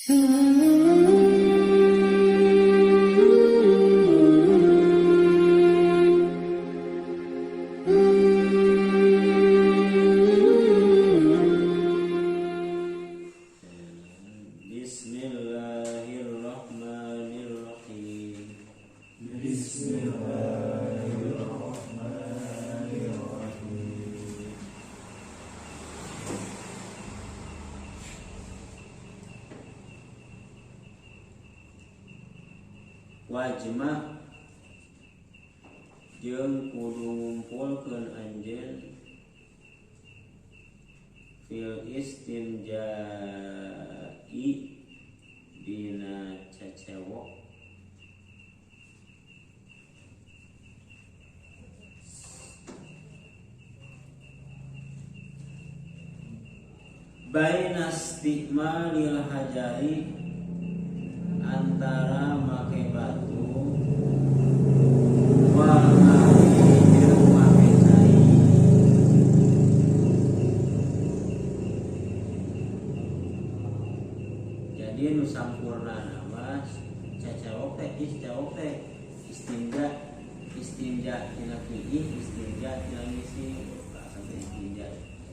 Bismillahirrahmanirrahim. Bismillahirrahmanirrahim. Wajma jeung kudu ngumpulkeun anjeun fil istinja'i dina cecewok baina istimalil hajari antara make batu wal ma'i jeung make cai. Jadi nu sampurna mah cecewok teh iscewok teh istinja, istinja tina kiih, istinja tina ngisi, sampai istinja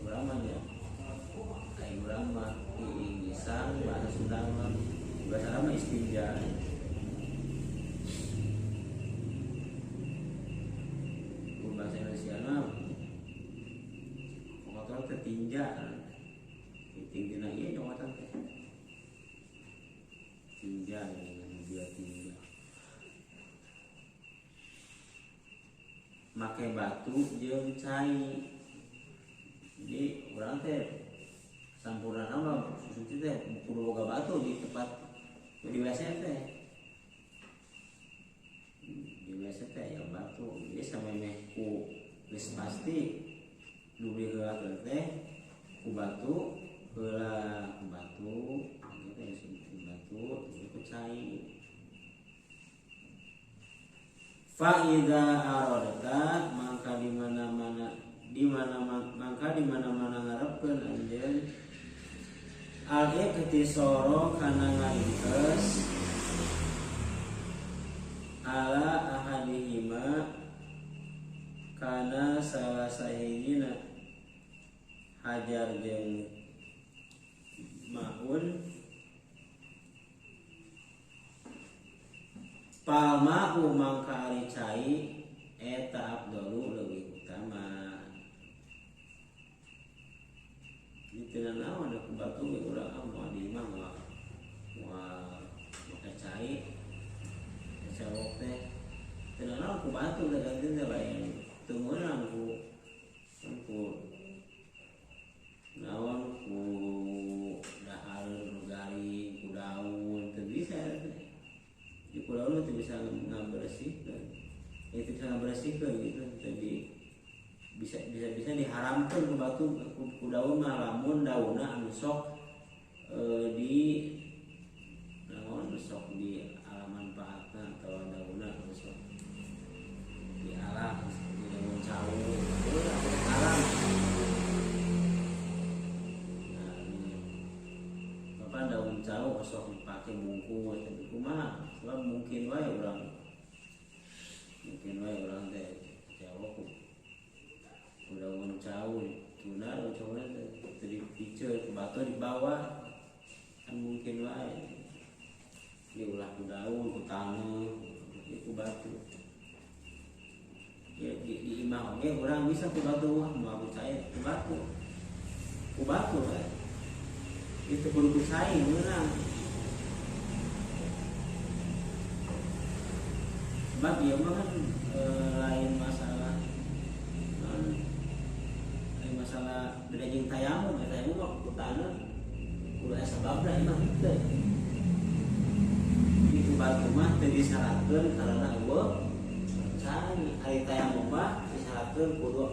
urang mah nya. Ai urang mah kiih ngisang bahasa Sunda mah bahasa Arab mah istinja. Bahasa Indonesia mah kotor teh tinja. Ting tina ieu nyokotan teh. Tinja dengan mobil tinja. Make batu jeung cai. Jadi urang teh sampurna mah suci teh kudu boga batu di tempat di WC teh. Di WC teh ya batu. Jadi samemeh ku geus pasti nu heula teh ku batu, heula ku batu, teh geus ku batu, ku cai. Fa idza aradta mangka di mana-mana mangka di mana-mana ngarepkeun anjeun al iktisara kana ngaringkes ala ahadihima kana salah sahijina hajar jeung maun palma'u mangka ari cai eta afdalu leuwih utama. Ini teu naon da ku batu ge urang ah moal di imah moal make cai cewok teh teu naon ku batu da ganti teh lain teu meunang ku naon ku dahareun nu garing ku daun teu bisa teh. Di ku daun teu bisa ngabersihkeun. Ya teu bisa ngabersihkeun gitu tadi bisa diharamkeun ku batu ku daun mah lamun daunna anu sok di naon sok di ala manfaatna atawa daunna anu sok di ala di daun cau haram. Nah, bapak daun cau sok dipake bungkus tapi kumaha sebab mungkin wae urang teh cewek ku daun cau tuna daun cau teh dipiceun ku batu di bawah kan mungkin wae diulah ku daun ku taneuh ku batu ya di imah oge urang bisa ku batu wah moal ku cai ku batu wae itu kudu ku cai meunang sebab ieu mah kan lain masalah masalah beda jeung tayamum, ya tayamum mah ku taneuh kudu aya sababna imah teu. Itu batu mah teu disyaratkeun karena eueuh cai. Ari tayamum mah disyaratkeun kudu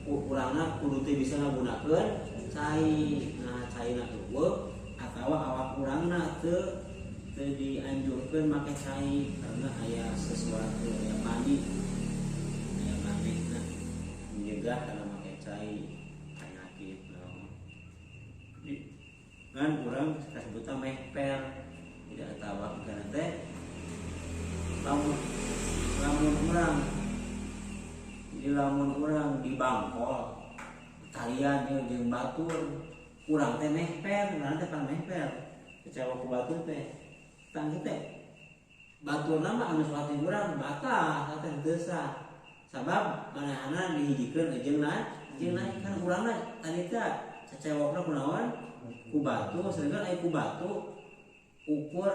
urangna kudu teu bisa ngagunakeun cai. Nah, caina eueuh atawa awak urangna teu dianjurkeun make cai karena aya sesuatu aya mani nah menyegah karena make cai penyakit. Ngan urang kasebutna mehper. Tidak atawa kana teh lamun lamun urang jadi lamun urang di bangkol talian jeung batur urang teh mehper, urang teh pan mehper kecewa ku batur teh tang teh batur nama anu salat urang batal teh teu sah sabab manehna dihijikeun jeung jeung kan urangna tadi teh cecewokna kunaon ku batu sedangkan aya ku batu ukur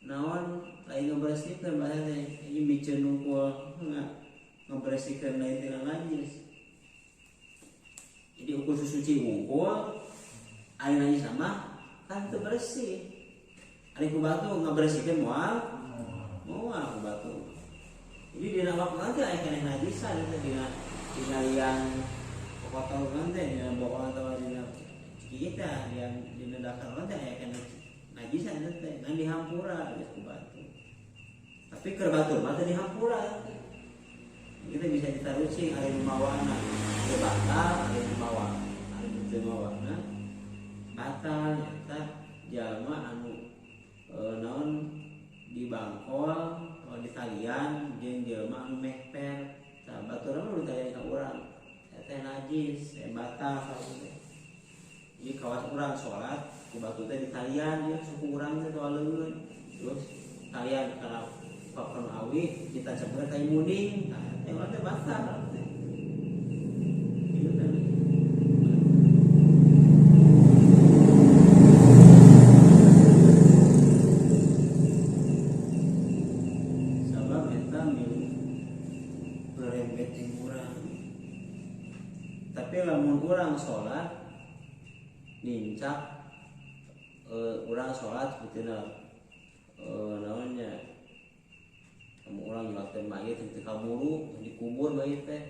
naon lain ngaberesikeun bahasa teh ieu miceun nungkul ngaberesikeun lain tina najis. Jadi ukur suci wungkul ari najis mah kan teu bersih. Ari ku batu ngaberesikeun moal moal ku batu. Jadi dina waktu teh aya keneh najisan teh dina dina liang kotor teh dina bokong atawa dina kita yang dina dasar teh aya keneh najisan teh ngan dihampura geus ku batu. Tapi keur batur mah teh dihampura. Kita bisa ditarucing ari nu mawana teu batal, ari nu mawa ari nu teu mawana batal eta jalma anu naon di bangkol atau di talian jeung jelema anu mehper. Tah batur mah nu ditalian ka urang eta najis, batal teh. Jadi kawas urang salat ku batu teh ditalian ieu suku urang teh toa leungeun. Terus talian kana papan awi ditancapkeun ka munding, tah teh urang teh batal teh. Ieu teh sabab eta milu ngerembet jeung urang. Tapi lamun urang salat nincak urang salat sebetulna naonnya kamu urang nyulatkeun mayit teu kaburu dikubur mayit teh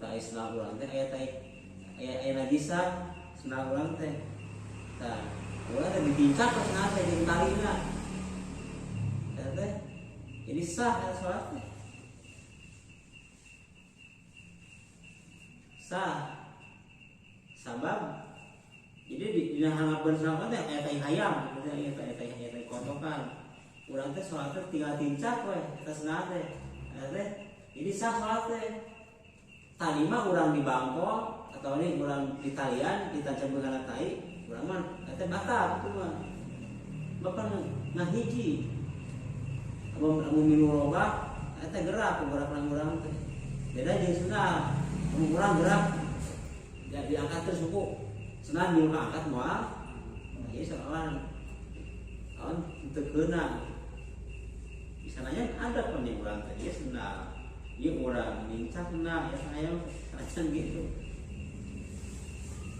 tah sendal urang teh aya tai aya najisan sendal urang teh tah urang teh ditincak ka sendal teh jeung talina teh jadi sah salat teh sah sabab jadi di hanapeun sendal teh aya tai hayam teh aya tai aya tai kotokan urang teh salat teh tinggal tincak we eta sendal teh eta teh jadi sah salat teh. Tadi mah urang di bangkol atau ini urang di talian ditancapkeun kana tai urang mah eta batal kitu mah. Bapak ngahiji amun minum robah eta gerak gerak urang teh beda jeung sendal amun urang gerak ya diangkat terus suku sendal milu kaangkat moal ieu soalan awan teu keuna bisa nanya ada pun yang urang teh ieu sendal ieu urang nincak nah ya sayang acan gitu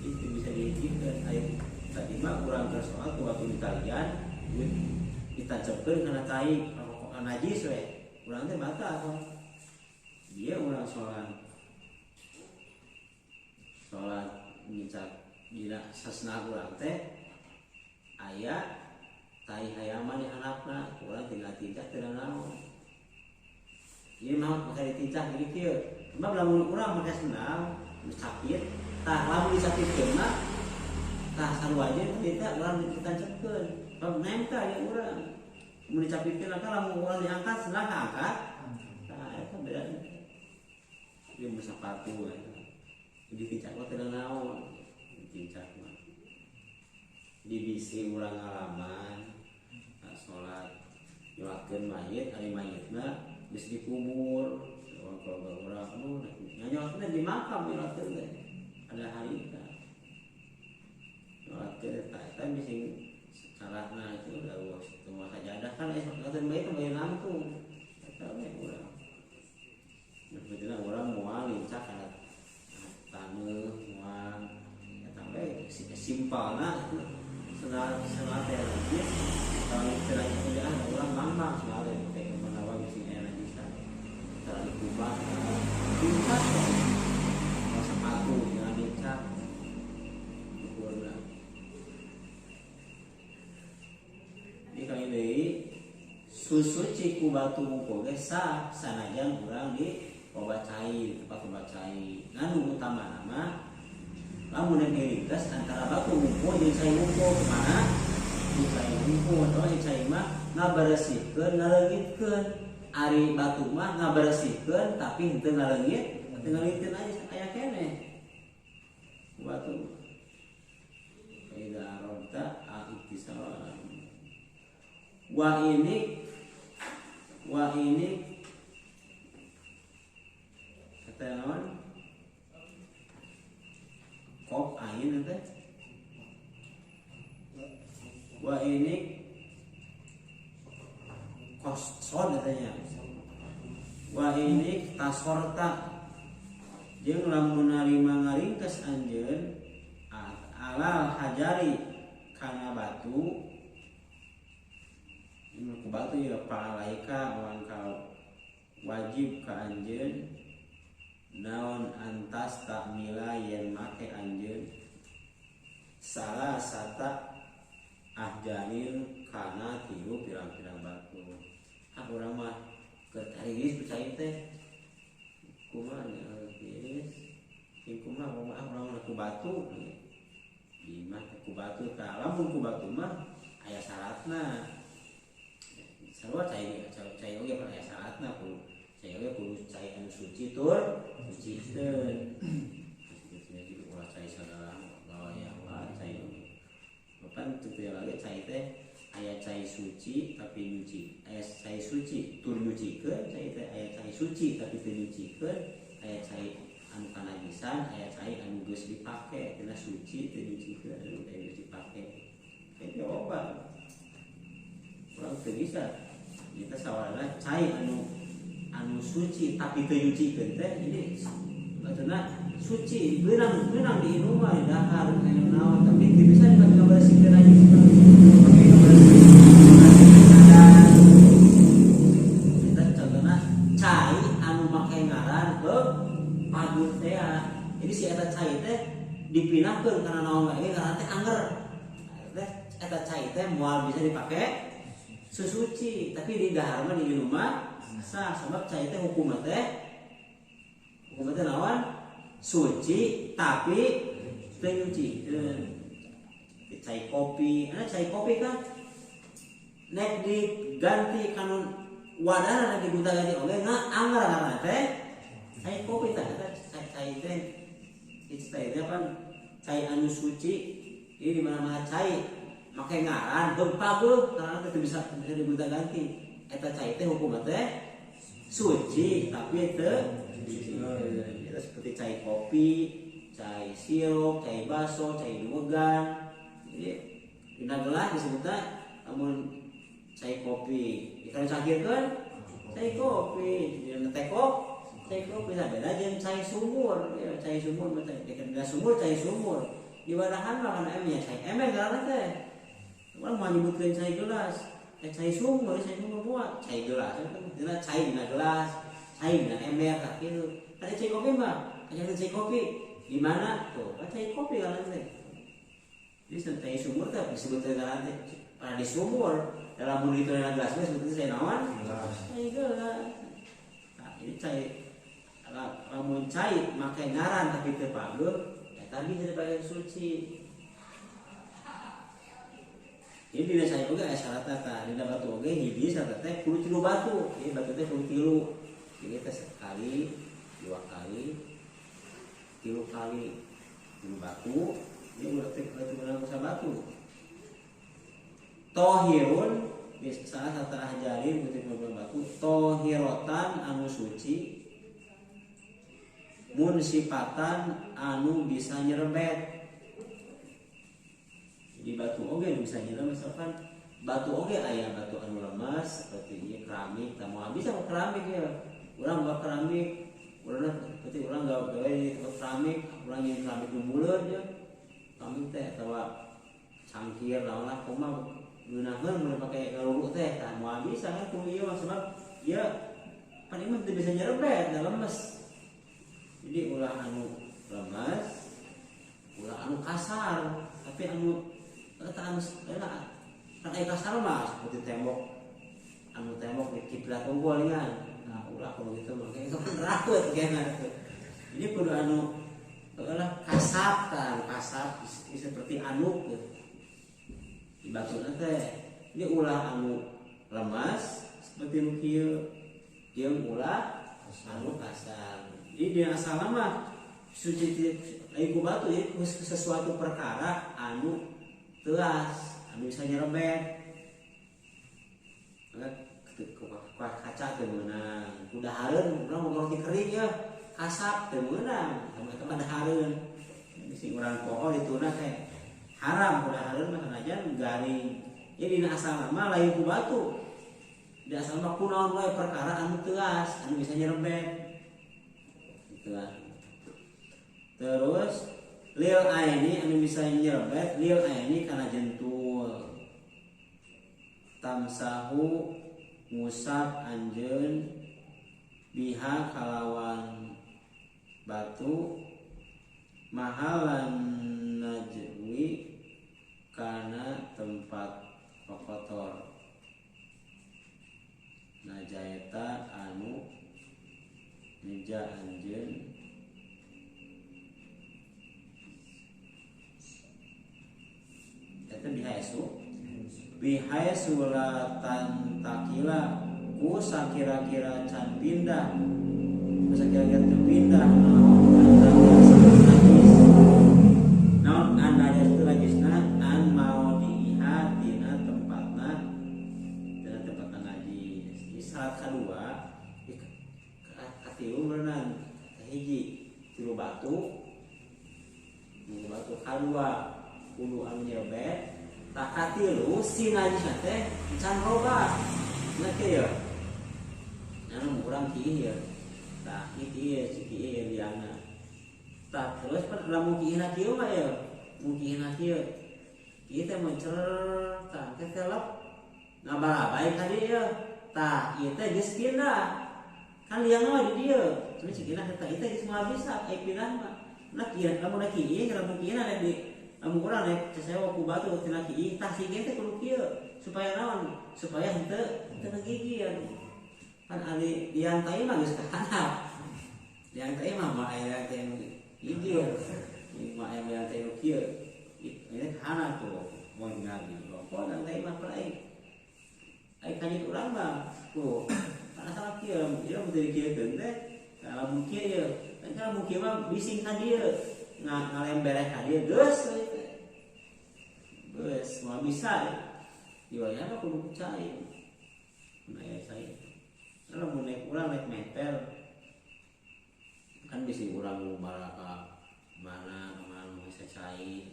itu bisa dihijikeun aya tadi mah urang keur salat ku batu ditalian ditancapkeun kana tai kana najis we urang teh batal dia urang salat salat nincak dina sasna urang teh aya tai hayaman di handapna urang tinggal tincak teu naon. Ieu mah make ditincak jadi kieu. Sebab lamun urang make sendal sakit, tah lamun disakitkeun mah tah sarua aja teh urang ditancepkeun. Sebab nempel ya urang. Mun dicapitkeun maka lamun urang diangkat sendal kaangkat. Tah eta beda. Ieu mun sepatu eta. Ditincak mah teu naon. Ditincak mah. Di bisi urang ngalaman salat nyulatkeun mayit ari mayitna geus dikubur urang keluarga urang aduh nyulatkeun di makam nyulatkeun teh ada harita nyulatkeun eta eta bisi carana itu udah semua sajadah kan aya nyulatkeun mayit mah nangtung eta we urang sebetulna urang moal lincah kana taneuh moal eta we simpelna itu sendal sendal teh najis kalau teu udah urang mambang sendal teh menawa bisi aya najisan cara dikubah lincah sepatu jangan lincah ukurna ini kali deui susuci ku batu mungkul ge sah sanajan urang di obat cai tempat obat cai ngan nu utamana mah Lamun yang ringkes antara batu ngumpul jeung cai ngumpul kemana? Di cai ngumpul atau di cai mah ngaberesihkeun ngaleungitkeun. Ari batu mah ngaberesihkeun tapi henteu ngaleungit, henteu ngaleungitkeun aja aya keneh. Batu. Ida aradta al-iktisal. Wa ini kata naon? Kop ain teh. Wa ini kosod katanya. Wa ini tasorta jeung lamun narima ngaringkes anjeun alal hajari kana batu. Ku batu ya pa'alaika mangka wajib ka anjeun naon antas takmila yen make anjeun salah sata ahjarin kana tilu pirang-pirang batu. Ah urang mah keur tariis percaya teh kumaha tiis cing kumaha kumaha urang mah ku batu di mah ku batu tah lamun ku batu mah aya syaratna. Sarua cai cai oge pan aya syaratna ku cai oge kudu cai anu suci tur sucikeun. Jadi ulah cai sagala gawaya ulah cai oge. Pan teu lagi cai teh aya cai suci tapi nyuci, aya cai suci tur nyucikeun, cai teh aya cai suci tapi teu nyucikeun, aya cai anu kanajisan, aya cai anu geus dipake tina suci teu nyucikeun, anu geus dipake. Cai teh obat. Urang teu bisa. Kita sawarana cai anu suci tapi teu nyucikeun teh ini maksudna suci beunang beunang diinum mah dahar aya naon tapi teu bisa dipake ngaberesikeun najis pake ngaberesikeun hadas. Kita contohna cai anu make ngaran heuh pagut teh. Jadi si eta cai teh dipindahkeun kana naon wae ngaran teh anger. Teh eta cai teh moal bisa dipake sesuci tapi di dahar mah diinum mah sah sebab cai teh hukumna teh naon suci tapi teu nyucikeun. Cai kopi, ana cai kopi kan nek diganti kanu wadahna nek digonta-ganti oge anger ngaranna teh cai kopi tah eta cai teh itu teh kan cai anu suci ini di mana-mana cai make ngaran heuh paguh karena teu bisa digonta-ganti eta cai teh hukumna teh suci tapi teu suci. Seperti cai kopi, cai sirup, cai baso, cai duegan. Jadi dina gelas disebutna lamun cai kopi dikana cangkirkeun cai kopi, dina tekok cai kopi beda jeung cai sumur. Ya, cai sumur mah cai dina sumur cai sumur. Di wadahan mah kana emnya cai emeh ngaranna teh. Urang mah nyebutkeun cai gelas, cai sumur moal cai gelas kan dina cai dina gelas, cai dina ember tah kitu. Ada cai kopi mah, ada cai kopi di mana tuh? Kan cai kopi ngaranna teh. Jadi cai sumur teh disebut teh ngaranna teh. Pada di sumur dalam mun itu dina gelas mah sebutna cai naon? Gelas. Cai gelas. Nah, ini cai lamun cai make ngaran tapi teu pageut eta bisa dipake suci. Ini dina cai oge aya syaratna tah, dina batu oge hiji syaratna teh kudu tilu batu. Jadi batu teh kudu tilu. Jadi teh sekali, dua kali, tilu kali tilu batu. Ini berarti beunang batu. Tohirun salah satu ahjarin berarti batu tohirotan anu suci munsipatan anu bisa nyerebet. Jadi batu oge bisa nyerebet misalkan batu oge aya batu anu lemas seperti ini keramik tah moal bisa keramik ya. Urang buat keramik, urang seperti urang gawe di tempat keramik, urang yang keramik nu buleud ya. Keramik teh atawa cangkir naon lah kumaha ngeunaheun mun pake ngaluru teh tah moal bisa kan ku ieu mah sebab ieu pan ieu mah teu bisa nyerebet da lemes. Jadi ulah anu lemes, ulah anu kasar, tapi anu eta anu kan aya kasar mah seperti tembok anu tembok di kiblat unggul kan. Nah, ulah kalau gitu mah kayak raut kayaknya. Jadi kudu anu Heeh kasap kan, kasap seperti anduk gitu. Di batuna teh ini ulah anu lemas seperti nu kieu jeung ulah anu kasar. Jadi dina asalna mah suci lain ku batu ya, sesuatu perkara anu teas, anu bisa nyerebet. Kaca teu meunang, ku dahareun urang mau roti kering ya, kasap teu meunang, sama eta mah dahareun. Bisi urang poho dituna teh haram ku dahareun mah sanajan garing. Jadi dina asalna mah lain ku batu. Di asalna mah kunaon wae perkara anu teas, anu bisa nyerebet. Itulah. Terus lil aini anu bisa nyerebet lil aini kana jentul. Tamsahu ngusap anjeun biha kalawan batu mahalan najwi kana tempat kotor. Najaeta anu neja anjeun eta bihaesu bihaesu la tantakila ku sakira-kira can pindah ku sakira-kira teu pindah naon an najis teu najisna an mau diiha tina tempatna tina tempatna najis. Jadi syarat kadua katilu berenang hiji tilu batu batu kadua kudu anu nyerebet tah katilu si najis teh can robah. Nah kieu anu urang kieu ya tah kieu si kieu liangna tah terus pan lamun kieu kieu mah ya mun kieu kieu kieu teh mencer tah teh telep ngabarabai ka dieu tah ieu teh geus pindah kan liangna mah di dieu terus si kieu teh ieu teh geus moal bisa ai pindah mah nah kieu lamun kieu lamun kieu rek di lamun urang rek sesewa ku batu tina kieu tah si kieu teh kudu kieu supaya naon supaya henteu teu ngagigir kan ari liang tai mah geus kahanap liang tai mah mah aya teh gigir mah aya liang tai nu kieu ini kahanap tuh mun ngagigir rokok liang tai mah ai ai kanjut urang mah tuh kan asal kieu ieu mun teu dikieukeun teh lamun kieu ieu kan lamun kieu mah bising ka dieu ngalembereh ka dieu geus we teh geus moal bisa diwayana kudu cai nah ya cai lamun naik urang naik meter kan bisi urang ngubara ka mana mana bisa cai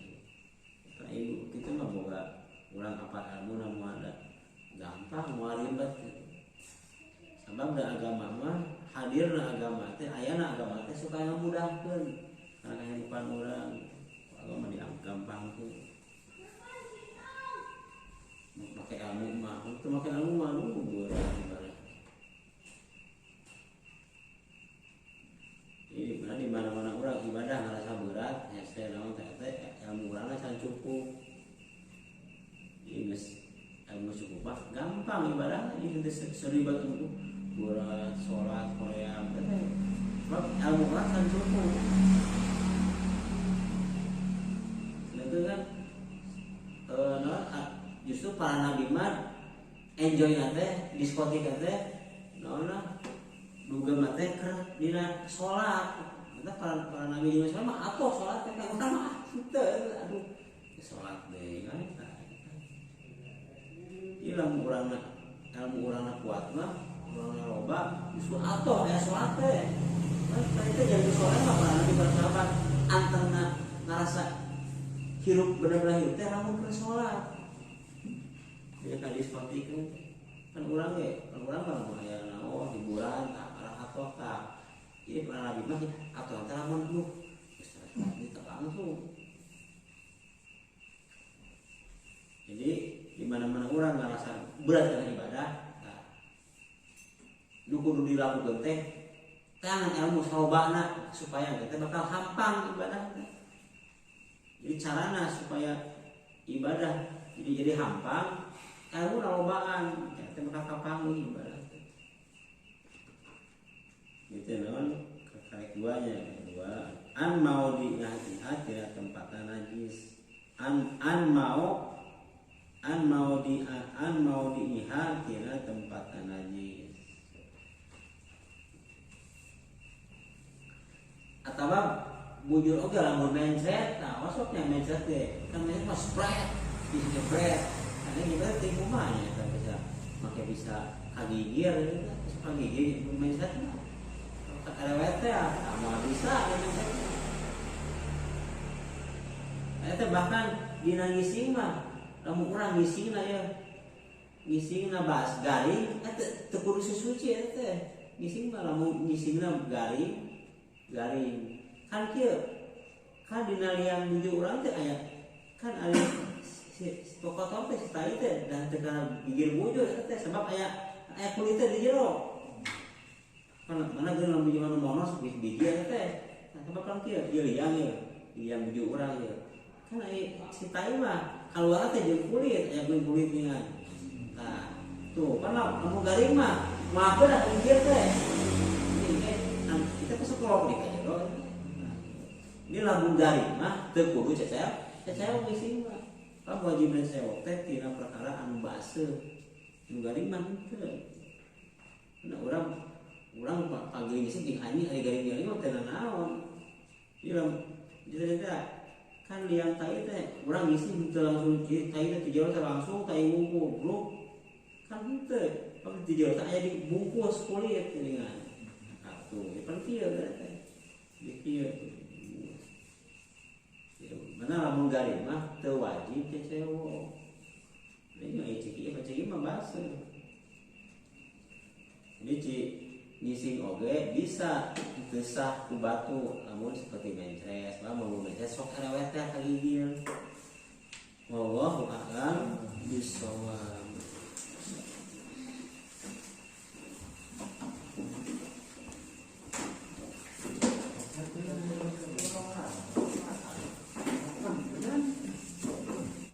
nah ibu kita mah boga urang apa ilmu na moal ada gampang moal ribet gitu. Sabab da agama mah hadirna agama teh ayana agama teh suka ngamudahkeun kana kehidupan urang agama digampangkeun make ilmu mah teu make ilmu mah nu berat. Jadi di mana-mana urang ibadah ngarasa berat, hese naon teh teh ilmu urangna can cukup. Jadi geus ilmu cukup mah gampang ibadah ieu teh seribet nu berat salat hoream teh sebab ilmu urang can cukup. Itu kan justru para nabi mah enjoy teh diskotik teh naon lah duga mah teh keur dina salat. Eta para nabi jeung salat mah atuh salat teh ka urang mah teu aduh salat deui kan eta. Ieu lamun urangna ilmu urangna kuat mah urangna loba justru atuh aya salat teh. Nah itu jadi salat mah para nabi para sahabat antena ngarasa hirup bener-bener hirup teh lamun keur salat. Dia ka diskotik kan urang ge, kan urang mah mun aya naon hiburan tah arah atoh tah. Jadi para nabi mah atoh teh lamun duh geus teh langsung. Jadi di mana-mana urang ngarasa berat kana ibadah, tah nu kudu dilakukeun teh tangan ilmu saobana supaya teh bakal hampang ibadah teh. Jadi carana supaya ibadah jadi hampang ilmu lobaan teh bakal kapanggih ibadah teh. Gitu naon karek duanya kedua An mau di hati tina tempatna najis. An an mau an mau di an mau diiha tina tempatna najis. Atawa bujur oge lamun mencret, nah masuknya mencret teh kan mencret mah spread, bisa jebret. Karena kita teh kumaha nya eta bisa make bisa kagigir gitu, bisa kagigir mencret mah. Karewet teh ah moal bisa mencret. Eta bahkan dina ngising mah lamun urang ngisingna ya ngisingna bas garing eta teu kudu susuci eta teh. Ngising mah lamun ngisingna garing garing kan kieu kan dina liang bujur urang teh aya kan aya si kotor teh si tai teh dah teu kana gigir bujur eta teh sebab aya aya kulit teh di jero. Kan mana geus lamun bujur anu monos geus biji eta teh. Nah sebab kan kieu ieu liang ieu liang bujur urang ieu. Kan aya si tai mah kaluar teh jeung kulit aya kulit dengan. Nah tuh kan lamun garing mah moal dah gigir teh. Ini kan kita kesekolok di ka jero. Ini lamun garing mah teu kudu cecel, cecel ngising mah. Kan wajibna sewok teh tina perkara anu baseuh. Nu garing mah henteu. Nah urang urang pagi ngising jeung anjing ari garing-garing mah teu nanaon. Ieu jadi kan liang tai teh urang ngising henteu langsung tai teh ti jero teh langsung tai wungkul, bro. Kan henteu. Pak ti jero teh aya dibungkus kulit geuningan. Nah, tuh, ya pan kieu teh. Di kieu. Mana lamun garing mah teu wajib cecewok. Ini mah cik ieu cik ieu mah baseuh. Jadi cik ngising oge bisa teu sah ku batu lamun seperti mencres, lamun mencres sok arewet teh kagigir. Wallahu a'lam bishawab.